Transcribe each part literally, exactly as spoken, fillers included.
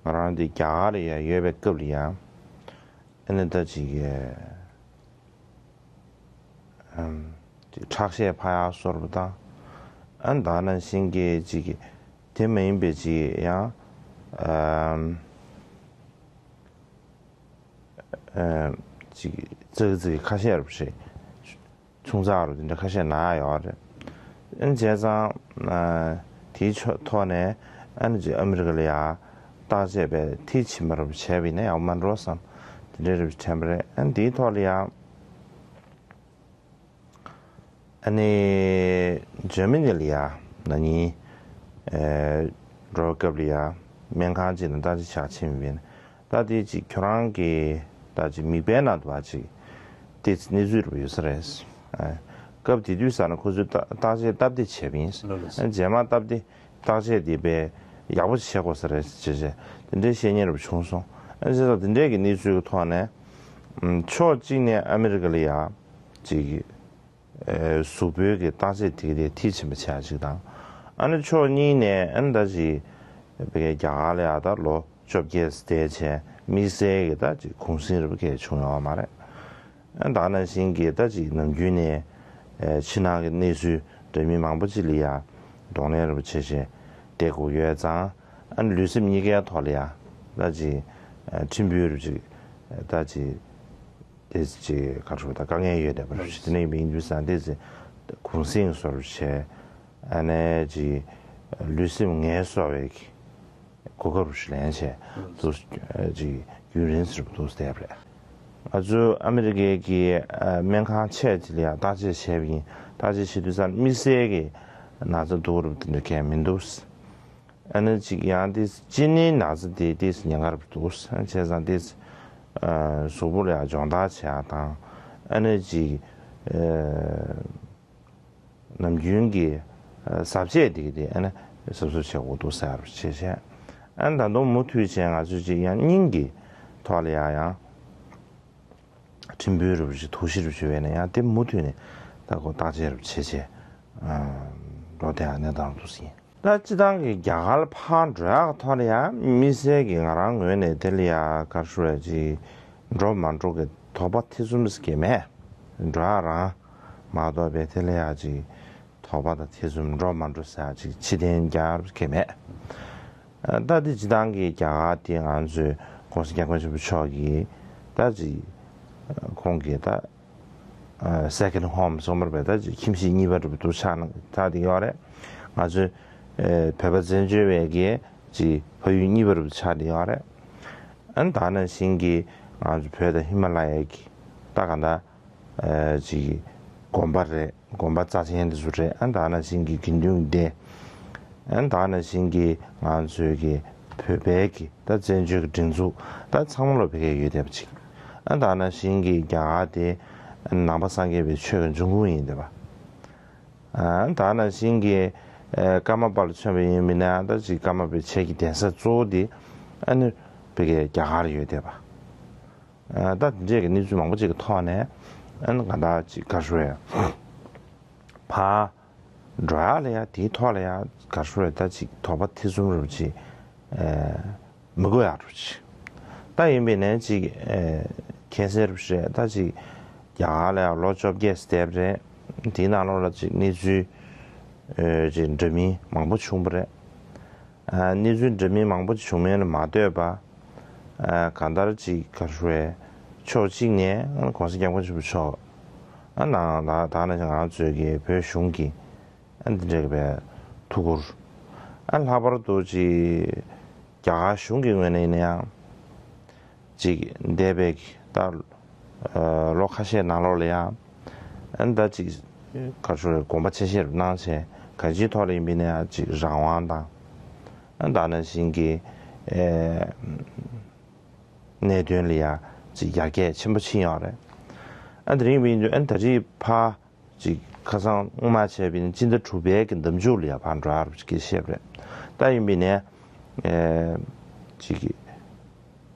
ང་རང་འདི་རྒྱ་གར་ལ་ཡ་ཡོད་པའི་སྐབས་ལ་ཡ། ཨ་ནི་ད་ཅིག་ཨམ། ཅིག་ཁྲག་ཤེད་འཕར་ཡག་བཟོ་འདྲ་པོ་དང་། ཨ་ནི་ད་ནང་བཞིན་གྱི་ཅིག་དེ་མ་ཡིན་པའི་ཅིག་ཡང་ཨམ། ཨམ། ཅིག་ཙག་ཙིག་ཁ་ཤས་རུ་ཞིག་ཆུང་ཙག་རུ་དེ་འདྲ་ཁ་ཤས་ན་ཡོད་རེད། ཨ་ནི་བྱས་ཙང་། ཨ། དེའི་ཕྱོགས་ཐོག་ནས་ཨ་ནི་ཅིག་ཨ་མི་རི་ཀ་ལ་ཡ་བརྟག་དཔྱད་པའི་མཐིལ་ཕྱིན་པ་རུ་བྱས་པ་ཡིན་ན་ཡག་པོ་མ་འགྲོ་བསམ། དེ་འདྲའི་རུ་དྲན་པ་རེད། ཨ་ནི་དེའི་ཐོག་ལ་ཡ། ཨ་ནི་ཇར་མ་ནི་ལ་ཡ་ན་ནིང་ཨེ་འགྲོ་སྐབས་ལ་ཡ་སྨན་ཁང་ཅིག་ནང་བརྟག་དཔྱད་བྱ་ཕྱིན་པ་ཡིན། ད་དེ་ཅིག་ཁྱོད་རང་གི་ད་ཅིག་མིད་པའི་ནང་དུ་བ་ཅིག་དེ་གནས་ཚུལ་རུ་ཡོད་ས་རེད། ཨ། སྐབས་དེ་དུས་ས་ནས་ཁོ་ཚོས་བརྟག་བརྟག་དཔྱད་སྟབས་བདེ་བྱས་པ་ཡིན། ལགས་ལགས། ཨ། རྗེས་མ་སྟབས་བདེ་བརྟག་དཔྱད་དེ་བས་ཡག་པོ་བྱེད་དགོས་ས་རེད་ཅེས་བྱས་དེ་འདྲའི་བཤད་མཁན་རུ་བྱུང་སོང་། ཨ། བྱས་ཙང་དེ་འདྲའི་གི་གནས་ཚུལ་གི་ཐོག་ནས། ཨམ། ཕྱོགས་གཅིག་ནས་ཨ་མི་རི་ཀ་ལ་ཡ་ཅིག་ཨེ། གཟུགས་པོའི་གི་བརྟག་དཔྱད་དེ་གི་དེ་མཐིལ་ཕྱིན་པ་བྱས་ཅིག་དང་། ཨ་ནི་ཕྱོགས་གཉིས་ནས་ཨ་ནི་ད་ཅིག་བི་གའི་རྒྱ་གར་ལ་ཡ་ད་ལོ་བཅོ་བརྒྱད་ཙམ་བསྡད་བྱས་དམིགས་བསལ་གི་ད་ཅིག་གུང་གསེང་རུ་བི་གའི་བྱུང་ཡོད་མ་རེད། ཨ་ནི་ད་ནང་བཞིན་གི་ད་ཅིག་ནམ་རྒྱུན་ནས་ཨེ་ཕྱི་ནང་གི་གནས་ཚུལ་འདྲ་མིན་མང་པོ་ཅིག་ལ་ཡ་གདོང་ལེན་རུ་བྱས་བྱས་བསྡད་དགོས་ཡོད་ཙང་། ཨ་ནི་ལུས་སེམས་གཉིས་ཀའི་ཐོག་ལ་ཡ་ད་ཅིག་ཨེ་ཕྲན་བུ་རུ་ཅིག་ད་ཅིག་དེ་ཅིག་ག་རེ་ཞུ་དགོས། ད་དཀའ་ངལ་ཡོད་བསྡད་པ་རེད། དེ་ནས་ཡིན་དུས་ཙང་དེ་ཅིག་གུང་གསེང་བཟོ་འདྲ་བྱས། ཨ་ནི་ཅིག་ལུས་སེམས་ངལ་གསོ་བའི་གོ་སྐབས་ཤིག་ལེན་བྱས་འདུག་ཅིག་རྒྱུན་རིང་ཙམ་འདུག་བསྡད་པ་རེད། ང་ཚོ་ཨ་མི་རི་ཀའི་གི་སྨན་ཁང་ཆེ་ཅིག་ལ་ཡང་བརྟག་དཔྱད་བྱས་པ་ཡིན། བརྟག་དཔྱད་བྱེད་དུས་ཙང་དམིགས་བསལ་གྱི་ན་ཚ་འདུག་རུ་དེ་འདྲ་གང་མི་འདུག་ཨ་ནི་ཅིག་ཡང་དེ་གཅིན་སྙིའི་ན་ཚ་དེ་ཏོག་ཙམ་ཉེན་ཁ་རུ་འདུག་བྱས་ཙང་དེ་གཟུགས་པོ་ལ་ཡང་སྦྱོང་བརྡར་བྱེད་ཡག་དང་། ཨ་ནི་ཅིག་ནམ་རྒྱུན་གྱི་གཟབ་བྱེད་དེ་གི་དེ་ཨ་ནི་གཟབ་གཟབ་བྱེད་དགོས་འདུག་ཟེར་བྱས་བྱས། ཨ་ནི་ད་དུང་མུ་མཐུད་བྱས་ང་ཚོས་ཅིག་ཡང་སྙིང་གི་ཐོག་ལ་ཡང་ཡང་ཕྲན་བུ་རུ་ཅིག་དོགས་གཞི་རུ་ཅིག་ཡོད་ན་ཡང་དེ་མུ་མཐུད་ནས་ད་ཁོ་བརྟག་དཔྱད་རུ་བྱས་བྱས་འགྲོ་བསྡད་ཡག་གནས་སྟངས་རུ་འདུག་ཟིན། ད་སྤྱི་བཏང་གི་རྒྱ་གར་ཕར་འགྲོ་ཡག་ཐོག་ལ་ཡང་དམིགས་བསལ་གྱི་ང་རང་ངོས་ནས་དེ་ལ་ཡ་ག་རེ་ཞུ་དགོས་རེད། ཅིག་འགྲོ་མ་འགྲོ་གི་དོགས་པ་ཐེ་ཚོམ་ཟེར་གྱི་མེད། འགྲོ་ཡག་རང་མ་གཏོགས་པའི་དེ་ལ་ཡ་ཅིག་དོགས་པ་དང་ཐེ་ཚོམ་འགྲོ་མ་འགྲོ་ཟེར་ཡག་ཅིག་ཕྱི་རྟེན་རྒྱག་ཡག་གི་མེད། ད་དེ་སྤྱི་བཏང་གི་རྒྱ་གར་དེ་ང་ཚོའི་༸གོང་ས་༸སྐྱབས་མགོན་ཆེན་པོ་མཆོག་གིས་ད་ཅིག་ཁོང་གིས་ད་second home་སོང་བར་བས་ད་ཅིག་ཁྱིམ་གཞིས་གཉིས་པ་རུ་འདུག་ཆགས་ན་ཆགས་བསྡད་ཡོད་རེད། ང་ཚོའི་བོད་པ་བཙན་བྱོལ་བའི་གི་ཅིག་ཕ་ཡུལ་གཉིས་པ་རུ་ཆགས་བསྡད་ཡོད་རེད། ཨ་ནི་ད་ནང་བཞིན་གྱི་ང་ཚོ་བོད་དང་ཧི་མ་ལ་ཡའི་གི་ད་ག་འདྲ་ཅིག་དགོན་པ་རེད། དགོན་པ་རྩ་ཆེན་དེ་ཚོ་རེད། ཨ་ནི་ད་ནང་བཞིན་གྱི་དགེ་འདུན་སྡེ། ཨ་ནི་ད་ནང་བཞིན་གྱི་ང་ཚོའི་གི་བོད་པའི་གི་ད་བཙན་བྱོལ་གྱི་སྒྲིག་འཛུགས་ད་ཚང་མ་ལ་བོད་སྐད་ཡོད་བསྡད་པ་ཅིག་ཨ་ནི་ད་ནང་བཞིན་གྱི་རྒྱ་གར་དེ་ནང་པ་སངས་རྒྱས་པའི་ཆོས་ཀྱི་འབྱུང་ཁུངས་ཡིན་བསྡད་པ། ཨ་ནི་ད་ནང་བཞིན་གྱི་ཀརྨ་པ་ལ་མཚོན་པ་ཡིན་མིན་ན་ད་ཅིག་ཀརྨ་པའི་ཆོས་ཀྱི་གདན་ས་གཙོ་བོ་དེ་ཨ་ནི་བོད་སྐད་རྒྱ་གར་ཡོད་བསྡད་པ། ད་འདི་འདྲས་ཀྱི་གནས་ཚུལ་མང་པོ་ཅིག་གི་ཐོག་ནས་ཨ་ནི་ག་འདྲ་ཅིག་ག་རེ་ཞུ་དགོས་རེད། ཕར་འགྲོ་ཡག་ལ་ཡ་དེའི་ཐོག་ལ་ཡ་ག་རེ་ཞུ་དགོས་རེད། ད་ཅིག་དོགས་པ་ཐེ་ཚོམ་རུ་ཅིག་མི་དགོས་ཡག་རུ་ཅིག་ད་ཡིན་པས་ནས་ཅིག་ཁྱད་གསོད་རུ་ཞིག་རེད། ད་ཅིག་རྒྱ་གར་ལ་ཡ་ལོ་བཅོ་བརྒྱད་བསྡད་པ་རེད། དེའི་ནང་ལོགས་ལ་ཅིག་གནས་ཚུལ་ཅིག་འདྲ་མིན་མང་པོ་བྱུང་བ་རེད། གནས་ཚུལ་འདྲ་མིན་མང་པོ་བྱུང་མིན་ལ་མ་ལྟོས་པ། གང་ལྟར་ཅིག་ག་རེ་ཞུ་དགོས་རེད། ཕྱོགས་གཅིག་ནས་༸གོང་ས་༸སྐྱབས་མགོན་ཆེན་པོ་མཆོག་ཨ་ནང་ད་ད་ནང་བཞིན་ང་ཚོའི་གི་བོད་གཞུང་གི་ཨ་འདི་འདྲ་གི་བའི་ཐུགས་ཁུར། ཨ་ལྷག་པར་དུ་ཅིག་རྒྱ་གར་གཞུང་གི་ངོས་ནས་ཡིན་ན་ཡང་ཅིག་འདས་པའི་གི་ད་ལོ་ཁ་ཤས་ནང་ལོགས་ལ་ཡང་ཨ་ནི་ད་ཅིག་ག་རེ་ཞུ་དགོས་རེད། དགོངས་པ་ཆེ་བཞེས་རུ་གནང་བྱས་གང་ཅིའི་ཐོག་ལ་ཡིན་པ་ཡིན་ན་ཡང་ཅིག་རང་དབང་དང་ཨ་ནི་ད་ནང་བཞིན་གྱི་ཨེ་གནད་དོན་ལ་ཡང་ཅིག་ཡར་རྒྱས་ཆེན་པོ་ཕྱིན་ཡོད་རེད། ཨ་དེ་རིང་ཡིན་དུས་ཨ་ནི་ད་རེས་ཕར་ཅིག་ཁ་སང་སྔོན་མ་བྱས་པ་ཡིན་ན་སྤྱི་ཟླ་དྲུག་པའི་གི་འདབ་ཆགས་ལ་ཡང་ཕར་འགྲོ་ཡག་རུ་ཅིག་བཤད་པ་རེད། ད་ཡིན་པ་ཡིན་ན་ཨེ་ཅིག་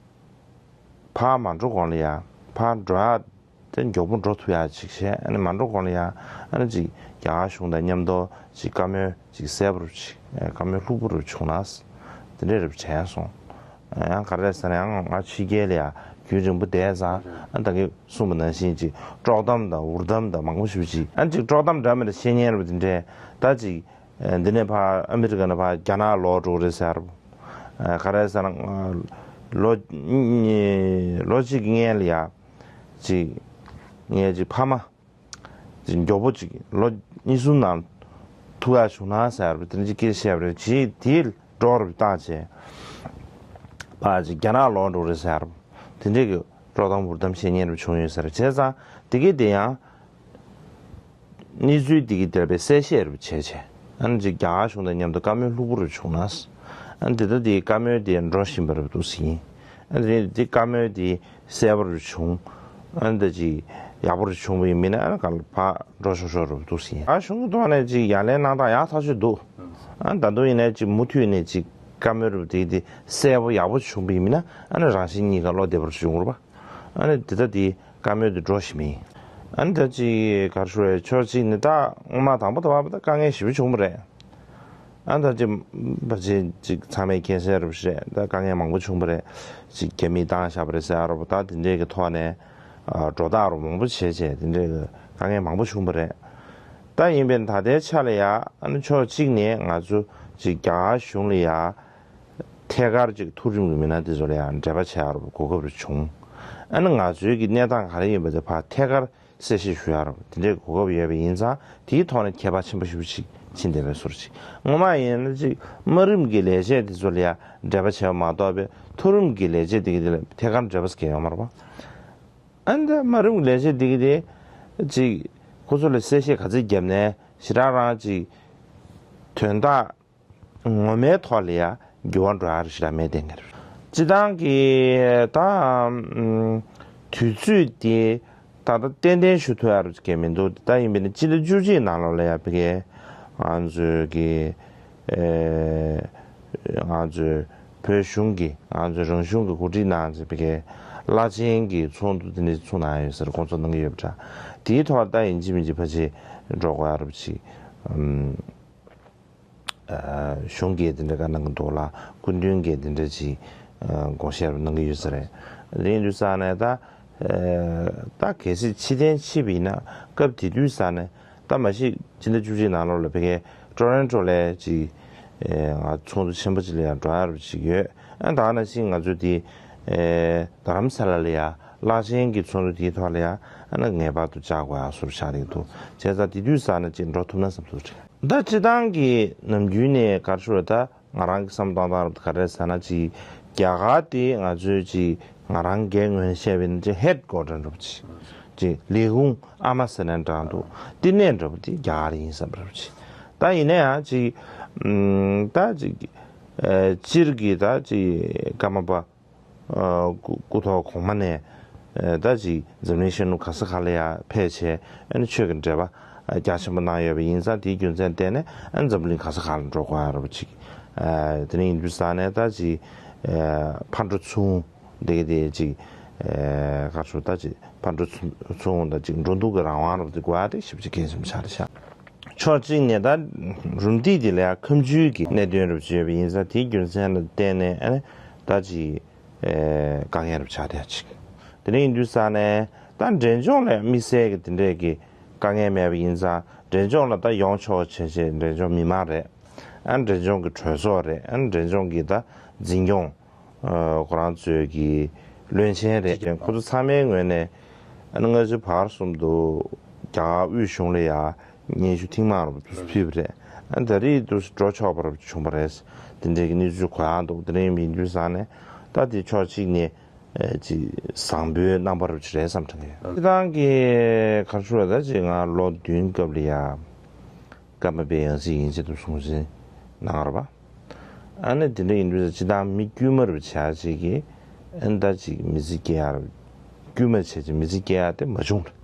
ཕར་མ་འགྲོ་གོང་ལ་ཡང་ཕར་འགྲོ་ཡག་དེ་མགྱོགས་པོ་འགྲོ་ཐུབ་ཡག་ཅིག་བྱས། ཨ་ནི་མ་འགྲོ་གོང་ལ་ཡང་ཨ་ནི་ཅིག་རྒྱ་གར་གཞུང་དང་མཉམ་དུ་ཅིག་བཀའ་མོལ་ཅིག་གསལ་པོ་རུ་ཅིག་བཀའ་མོལ་ལྷུག་པོ་རུ་བྱུང་ན་དེ་འདྲས་རུ་དྲན་སོང་ ཡང་ག་རེ་ཟེར་ན་ཡང་ང་ཕྱི་རྒྱལ་ལ་ཡང་རྒྱུན་རིང་པོ་བསྡད་ཙང་ཨ་ད་གིན་གསུངས་པ་ནང་བཞིན་ཅིག་དཀྲོག་གཏམ་དང་འུར་གཏམ་དང་མང་པོ་ཞིག་ཅིག་ཨ་ཅིག་དཀྲོག་གཏམ་འདྲ་མི་འདྲ་བཤད་མཁན་རེད་པ། དེ་འདྲས་ད་ཅིག་འདི་ནས་ཕར་ཨ་མི་རི་ཀ་ནས་ཕར་རྒྱ་ནག་ལོག་འགྲོ་གི་རེད་ཟེར་བ། ག་རེ་ཟེར་ན་ལོ་ལོ་གཅིག་གི་སྔན་ལ་ཡ་ཅིག་ངས་ཅིག་ཕ་མ། ཅིག་མགྱོགས་པོ་ཅིག་ལོ་གཉིས་གསུམ་ནང་ཐུག་ཡག་བྱུང་ན་ཟེར་བ་དེ་འདྲ་ཅིག་སྐད་བཤད་པ་རེད། ཅིག་དེའི་སྒྲོག་རུ་བཏང་བྱས་ཕར་ཅིག་རྒྱ་ནག་ལོག་འགྲོ་རེད་ཟེར་བ་དེ་འདྲས་ཀྱི་དཀྲོག་གཏམ་འུར་གཏམ་བཤད་མཁན་རུ་བྱུང་ཡོད་ཟེར། བྱས་ཙང་དེ་གའི་དེ་ཡང་གནས་ཚུལ་དེ་གའི་དེར་པའི་གསལ་བཤད་རུ་བྱས་བྱས་ཨ་ནི་ཅིག་རྒྱ་གར་གཞུང་དང་མཉམ་དུ་བཀའ་མོལ་ལྷུག་པོ་རུ་བྱུང་ན་ཨ་ནི་དེ་ལྟ་དེའི་བཀའ་མོལ་དེ་འགྲོ་བཞིན་པ་རུ་འདུག་ཟིན། ཨ་ནི་དེ་བཀའ་མོལ་དེ་གསལ་པོ་རུ་བྱུང་། ཨ་ནི་ད་ཅིག་ཡག་པོ་རུ་བྱུང་བ་ཡིན་མིན་ན་ཨ་ནི་ག་ལ་ཕར་འགྲོ་ཤོར་ཤོར་རུ་འདུག་ཟིན། ཨ་གཞུང་གི་ཐོག་ནས་ཅིག་ཡ་ལན་གནང་སྟངས་ཡག་ཐག་ཆོད་འདུག་ཨ་ནི་ད་དུང་ཡིན་ན་ཅིག་མུ་མཐུད་ནས་ཅིག་བཀའ་མོལ་རུ་དེ་དེ་གསལ་པོ་ཡག་པོ་བྱུང་བ་ཡིན་མིན་ན་ཨ་ནི་རང་བཞིན་གཉིས་ཀ་བློ་བདེ་བོར་བྱུང་རུ་བ། ཨ་ནི་དེ་ལྟ་དེ་བཀའ་མོལ་དེ་འགྲོ་བཞིན་མིན། ཨ་ནི་ད་ཅིག་ག་རེ་ཞུ་རེད། ཕྱོགས་གཅིག་ནས་ད་སྔོན་མ་དང་པོ་དང་པོ་ད་དཀའ་ངལ་ཞེ་པོ་བྱུང་བ་རེད། ཨ་ནི་ད་ཅིག་ཕལ་ཆེར་ཅིག་ཚང་མས་མཁྱེན་གསལ་རེད་པ་ཞེས་ད་དཀའ་ངལ་མང་པོ་བྱུང་བ་རེད། ཅིག་རྒྱ་མིས་བཏང་བཞག་པ་རེད་ཟེར་ཡ་རེད་པ། ད་དེ་འདྲས་ཀྱི་ཐོག་ནས་ཨ་འགྲོ་སྟངས་རུ་མང་པོ་བྱས་བྱས་དེ་འདྲས་ཀྱི་དཀའ་ངལ་མང་པོ་བྱུང་བ་རེད། ད་ཡིན་པས་ད་ལྟའི་ཆ་ལ་ཡ་ཨ་ནི་ཕྱོགས་གཅིག་ནས་ང་ཚོ་ཅིག་རྒྱ་གར་གཞུང་ལ་ཡ། ཐད་ཀར་ཅིག་མཐོ་རིམ་གྱི་མི་སྣ་དེ་ཚོ་ལ་ཡང་འབྲེལ་བ་བྱེད་ཡག་གོ་སྐབས་རེ་བྱུང་། ཨ་ནི་ང་ཚོའི་གི་གནས་སྟངས་ག་རེ་ཡིན་པ་དེ་ཕར་ཐད་ཀར་གསལ་བཤད་ཞུ་ཡག་དེ་འདྲའི་གོ་སྐབས་ཡོད་པ་ཡིན་ཙང་དེའི་ཐོག་ནས་ཁྱད་པར་ཆེན་པོ་ཞེ་པོ་ཅིག་ཕྱིན་བསྡད་པའི་བཟོ་འདྲ་ཅིག་སྔོན་མ་ཡིན་ན་ཅིག་དམའ་རིམ་གྱི་ལས་བྱེད་དེ་ཚོ་ལ་ཡང་འབྲེལ་བ་བྱས་པ་མ་གཏོགས་པའི་མཐོ་རིམ་གྱི་ལས་བྱེད་དེ་གི་དེ་ལ་ཐད་ཀར་འབྲེལ་བ་ཟེར་མཁན་ཡོད་མ་རེད་པ། ཨ་ནི་ད་དམའ་རིམ་གྱི་ལས་བྱེད་དེ་གི་དེ་ཅིག་ཁོ་ཚོ་ལ་གསལ་བཤད་ག་ཚོད་བརྒྱབ་ནས་ཞེ་དྲག་རང་ཅིག་དོན་དག་ངོ་མའི་ཐོག་ལ་ཡ་འགྱུར་བ་འགྲོ་ཡ་རེ་ཞིག་ལ་མེད་དེ་ངེར། སྤྱི་བཏང་གི་ད་དུས་ཚོད་དེ་ད་ལྟ་ཏན་ཏན་ཞུ་ཐུབ་ཡ་རུ་གལ་མི་འདུག་ད་ཡིན་པས་ན་སྤྱི་ཟླ་བཅུ་གཅིག་ནང་ལོགས་ལ་ཡ་ཕ་གི་ང་ཚོའི་གི་ང་ཚོའི་བོད་གཞུང་གི་ང་ཚོའི་རང་གཞུང་གི་འགོ་ཁྲིད་ནང་ཚེ་ཕ་གི་བླ་ཆེན་གྱི་ཚོགས་འདུ་དེ་འདྲ་ཚུགས་གནང་ཡོད་ཟེར་དགོངས་ཚུལ་གནང་གི་ཡོད་པ་འདྲ། དེའི་ཐོག་ད་ཡིན་གཅིག་མིན་གཅིག་ཕལ་ཆེར་འགྲོ་དགོས་ཡ་རུ་ཅིག་གཞུང་གིས་དེ་འདྲ་བཀའ་གནང་གི་འདུག་ལ་སྐུ་མདུན་གྱིས་དེ་འདྲ་ཅིག་དགོངས་བཞེས་གནང་གི་ཡོད་ས་རེད། དེ་ཡིན་དུས་ཙང་ནས་ད་ད་གལ་སྲིད་ཕྱི་གཏན་ཕྱིས་པ་ཡིན་ན་སྐབས་དེ་དུས་ཙང་ནས་ད་མ་གཞི་ཕྱི་ཟླ་བཅུ་གཅིག་ནང་ལོགས་ལ་ཕ་གིའི་ཊོ་རོན་ཊོ་ལ་ཅིག་ང་ཚོགས་འདུ་ཆེན་པོ་ཅིག་ལ་ཡང་འགྲོ་ཡ་རུ་ཅིག་ཡོད། ཨ་ད་ནང་བཞིན་ང་ཚོ་དེ་རྡ་རམ་ས་ལ་ལ་ཡ་བླ་ཆེན་གྱི་ཚོགས་འདུ་དེའི་ཐོག་ལ་ཡ་ཨ་ན་ངེས་པར་དུ་བཅར་དགོས་ཡ་སོར་ཆགས་རེད་འདུག་བྱས་ཙང་དེ་དུས་ཙང་ནས་ཅིག་འགྲོ་ཐུབ་ན་བསམ་ཐུབ་རེད། ད་སྤྱི་བཏང་གི་ནམ་རྒྱུན་ནས་ག་རེ་ཞུ་རེད། ད་ང་རང་གི་བསམ་བློ་བཏང་སྟངས་རུ་ག་རེ་ཟེར་ན་ཅིག་རྒྱ་གར་དེ་ང་ཚོའི་ཅིག་ང་རང་གི་ངོས་ནས་བཤད་པ་ཡིན་ན་ཅིག་ཧེཌ་ཀོ་ཊར་འདྲ་པོ་ཅིག་ཅིག་ལས་ཁུངས་ཨ་མ་ཟེར་ན་འདྲ་འདུག་བསྟི་གནས་འདྲ་པོ་དེ་རྒྱ་གར་ཡིན་བསམ་འདྲ་པོ་ཅིག་ད་ཡིན་ན་ཡང་ཅིག་ད་ཅིག་སྤྱིར་གྱི་ད་ཅིག་ཀརྨ་པ་སྐུ་སྐུ་ཐོག་གོང་མ་ནས་ད་ཅིག་འཛམ་གླིང་ཤར་ནུབ་ག་ས་ག་ལ་ཡང་ཕེབས་བྱས་ཨ་ནི་ཆོས་ཀྱི་འབྲེལ་བ་རྒྱ་ཆེན་པོ་གནང་ཡོད་པ་ཡིན་ཙང་དེའི་རྒྱུ་མཚན་བརྟེན་ནས་ཨ་ནི་འཛམ་གླིང་ག་ས་ག་ལ་འགྲོ་དགོས་ཡ་རེད་པ་ཅིག་དེ་ནས་ཡིན་དུས་ཙང་ནས་ད་ཅིག་ཕར་འགྲོ་ཚུར་འོང་འདི་ག་དེ་ཅིག་ག་རེ་ཞུ་ད་ཅིག་ཕར་འགྲོ་ཚུར་ཚུར་འོང་ད་ཅིག་འགྲོ་འདུག་གི་རང་དབང་རབ་དེ་དགོས་ཡ་དེ་ཞིབ་ཅིག་གལ་ཆེན་པོ་ཆགས་རེད་ཤག་ཕྱོགས་གཅིག་ནས་ད་རུམ་བཏེག་དེ་ལ་ཡང་ཁ་མཆུའི་གི་གནད་དོན་རུ་བྱས་པ་ཡིན་ཙང་དེའི་རྒྱུ་མཚན་ལ་བརྟེན་ནས་ཨ་ནི་ད་ཅིག་དཀའ་ངལ་རུ་ཆགས་བསྡད་ཅིག་དེ་འདྲ་ཡིན་དུས་ཙང་ནས་ད་འབྲས་ལྗོངས་ལ་དམིགས་བསལ་གི་དེ་འདྲས་གི་དཀའ་ངལ་མེད་པ་ཡིན་ཙང་འབྲས་ལྗོངས་ལ་ད་ཡོང་ཆོག་བྱས་བྱས་འབྲས་ལྗོངས་མི་མང་རེད། ཨ་འབྲས་ལྗོངས་ཀྱི་གྲོས་ཚོགས་རེད། ཨ་འབྲས་ལྗོངས་ཀྱི་ད་འཛིན་སྐྱོང་ཁོ་རང་ཚོའི་གི་བློན་ཆེན་རེད། ཁོ་ཚོ་ཚང་མའི་ངོས་ནས་ཨ་ནི་སྔ་ཕྱི་བར་གསུམ་དུ་རྒྱ་གར་དབུས་གཞུང་ལ་ཡ་སྙན་ཞུ་ཐེངས་མང་རུ་ཕུལ་བ་རེད། ཨ་ད་རེས་དུ་འགྲོ་ཆོག་པ་རུ་བྱུང་བ་རེད། དེ་འདྲའི་གི་གནས་ཚུལ་གོ་ཡག་འདུག་དེ་འདྲ་ཡིན་པ་ཡིན་དུས་ཙང་ནས་ད་དེ་ཕྱོགས་གཅིག་ནས་ཅིག་བཟང་པོའི་རྣམ་པ་རུ་ཅིག་རེད་བསམ་དྲན་གི་ཡོད། སྤྱི་བཏང་གི་ག་རེ་ཞུ་ལ་ད་ཅིག་ང་ལོ་བདུན་སྐབས་ལ་ཡ། ཀརྨ་པའི་ཡང་སྲིད་ཡིན་ཚད་དུ་སྲུང་བརྩི་གནང་བ། ཨ་ནི་དེ་འདྲ་ཡིན་དུས་སྤྱི་བཏང་མི་དཀྱུས་མ་རུ་བྱ་ཅིག་གིས་ཨ་ནི་ད་ཅིག་མི་ཚེ་སྐྱེལ་ཡ་རུ་དཀྱུས་མ་བྱས་ཅིག་མི་ཚེ་སྐྱེལ་ཡ་དེ་མ་བྱུང་རེད།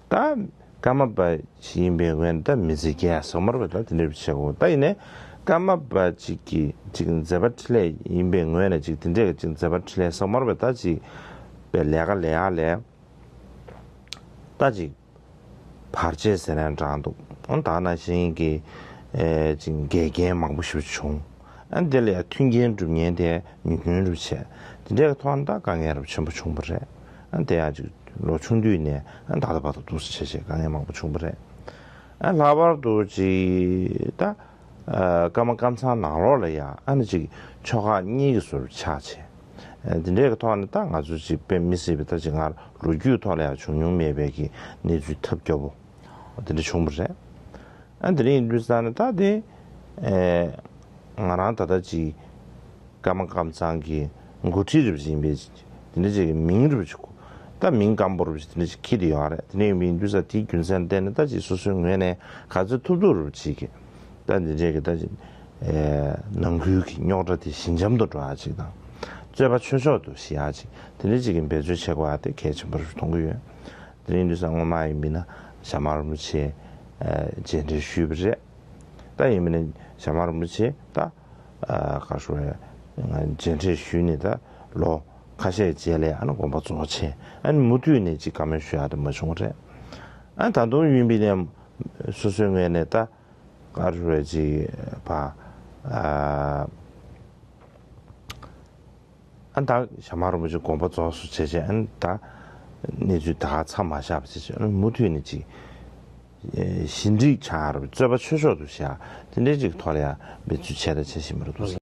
ད་ཀརྨ་པ་ཞིག་ཡིན་པའི་ངོས་ནས་ད་མི་ཚེ་སྐྱེལ་ཡ་ཟེར་མ་རེད་པ། ད་དེ་འདྲ་བྱེད་དགོས་ད་ཡིན་ནའི་ཀརྨ་པ་ཅིག་གི་ཅིག་མཛད་པ་འཕྲིན་ལས་ཡིན་པའི་ངོས་ནས་ཅིག་དེ་འདྲས་ཀྱི་ཅིག་མཛད་པ་འཕྲིན་ལས་ཟེར་མ་རེད་པ། ད་ཅིག་པའི་ལས་ཀ་ལས་ཡ་ལས་ད་ཅིག་བར་ཆད་ཟེར་ནའང་འདྲ་འདུག་ཨང་། ད་ནང་བཞིན་གྱི་ཨེ་ཅིག་འགལ་རྐྱེན་མང་པོ་ཞིག་བྱུང་། ཨ་དེ་ལ་ཡང་མཐུན་རྐྱེན་སྒྲུབ་མཁན་དེ་ཉུང་ཉུང་རུ་བྱས། དེ་འདྲའི་ཐོག་ནས་ད་དཀའ་ངལ་རབ་ཆེན་པོ་བྱུང་བ་རེད། ཨ་དེ་ཡང་ཅིག་ལོ་ཆུང་དུས་ནས་ཨ་ད་ལྟ་བར་དུ་འདུག་སེ་བྱས་བྱས་དཀའ་ངལ་མང་པོ་བྱུང་བ་རེད། ཨ་ལྷག་པར་དུ་ཅིག་ད་ཨ་ཀརྨ་ཀམ་ཚང་ནང་ལོགས་ལ་ཡང་ཨ་ནི་ཅིག་ཕྱོགས་ཁག་གཉིས་ཀྱི་བཟོ་འདྲ་ཆགས་བྱས། ཨ་དེ་འདྲའི་གི་ཐོག་ནས་ད་ང་ཚོ་ཅིག་དཔེ་མི་སྲིད་པའི་ད་ཅིག་སྔར་ལོ་རྒྱུས་ཐོག་ལ་ཡང་བྱུང་མྱོང་མེད་པའི་གི་གནས་ཚུལ་ཐབས་སྐྱོ་པོ་དེ་འདྲ་བྱུང་བ་རེད། ཨ་དེ་འདྲ་ཡིན་དུས་ཙང་ནས་ད་དེ་ཨེ་ང་རང་ད་ལྟ་ཅིག་ཀརྨ་ཀམ་ཚང་གི་འགོ་ཁྲིད་རེ་བ་ཅིག་ཡིན་པའི་དེ་འདྲ་ཅིག་གི་མིང་རེ་བ་ཅིག་ད་མིང་སྐམ་པོ་རེ་བ་ཅིག་དེ་འདྲ་ཅིག་འཁྱེར་ཏེ་ཡོད་རེད། དེ་འདྲ་ཡིན་དུས་ཙང་དེའི་རྒྱུ་མཚན་བརྟེན་ནས་ད་ཅིག་སོ་སོའི་ངོས་ནས་ག་ཚོད་ཐུབ་ཐུབ་རེ་བ་ཅིག་གི་ད་འདི་འདྲའི་གི་ད་ཅིག་ཨེ་ནང་ཁུལ་གྱི་རྙོག་དྲ་དེ་ཞི་འཇམ་དུ་འགྲོ་ཡ་ཅིག་དང་། རྩོད་པ་ཆོས་ཕྱོགས་སུ་ཞི་ཡ་ཅིག་དེ་འདྲའི་ཅིག་གི་འབད་རྩོལ་བྱེད་དགོས་ཡ་དེ་གལ་ཆེན་པོ་རེད་མཐོང་གི་ཡོད། དེ་ཡིན་དུས་ཙང་སྔོན་མ་ཡིན་མིན་ན་ཞྭ་དམར་རིན་པོ་ཆེ་ཨེ་མཇལ་འཕྲད་ཞུས་པ་རེད། ད་ཡིན་མིན་ན་ཞྭ་དམར་རིན་པོ་ཆེ་ད་ཨ་ག་རེ་ཞུ་དགོས་རེད། ང་མཇལ་འཕྲད་ཞུས་ནས་ད་ལོ་ཁ་ཤས་རྗེས་ལ་ཨ་ནི་དགོངས་པ་རྫོགས་བྱས། ཨ་ནི་མུ་མཐུད་ནས་ཅིག་བཀའ་མོལ་ཞུ་ཡ་དེ་མ་བྱུང་བ་རེད། ཨ་ད་དུང་ཡིན་པའི་ནས་སོ་སོའི་ངོས་ནས་ད་ག་རེ་རེད་ཅིག་ཕ་ཨ་ཨ་ད་ཞྭ་དམར་རིན་པོ་ཆེ་དགོངས་པ་རྫོགས་སོང་བྱས་བྱས། ཨ་ནི་ད་གནས་ཚུལ་ད་ག་མཚམས་མ་བཞག་པ་བྱས་བྱས། ཨ་ནི་མུ་མཐུད་ནས་ཅིག་ཞི་འགྲིག་ཆགས་རུ་རྩོད་པ་ཆོས་ཕྱོགས་སུ་བཞག་དེ་འདྲའི་ཅིག་ཐོག་ལ་ཡང་འབད་རྩོལ་བྱས་དང་བྱེད་བཞིན་པ་རེད་འདུག